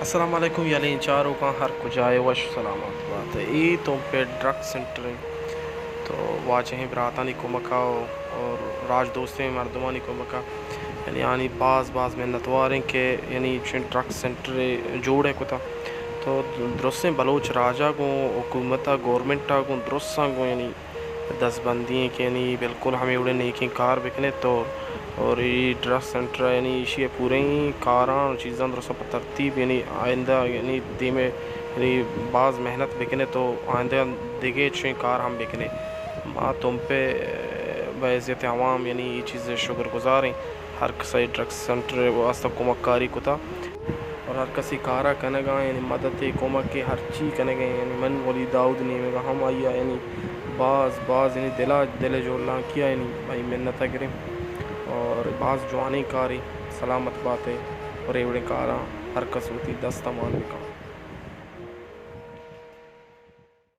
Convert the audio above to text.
السلام علیکم، یلیں چاروکاں ہر کجائے وش سلامت بات۔ اے تمپ ءِ ڈرگ سینٹر اِنت، تو واجہیں براتانی کمکا و اور راج دوستیں مردمانی کمکا، یعنی آنی باز باز منتوار ایں کہ یعنی چین ڈرگ سینٹر جوڑ کتا۔ تو درستیں بلوچ راجا گوں حکومتا، گورنمنٹا گوں درستاں گوں یعنی دستبندی ایں کہ یعنی بالکل ہمے وڑیں نیکیں کار بکنے تو اور اے ڈرگ سینٹر یعنی ایشی پوریں کاراں چیزاں درستاں پہ ترتیب یعنی آئندہ یعنی دیمے یعنی باز محنت بکنے تو آئندہ دگہ چویں کار ہم بکنے۔ ما تمپ ءِ بحیثیت عوام یعنی اے چیز شکر گزار ایں، ہر کسا اے ڈرگ سینٹر ءِ واسطہ کمک کاری کتا۔ اور ہر کسی کارا کنگا یعنی مدد ءِ کمک ءِ ہرچی کنگا یعنی من ولید داؤد نیمگا ہم آئی ءَ یعنی باز باز یعنی دلا دل جولانکیا یعنی آئی منتا گریں اور باز جوانیں کارے۔ سلامت باتے اور اے وڑیں کاراں ہر کس وتی دستا مان بکن۔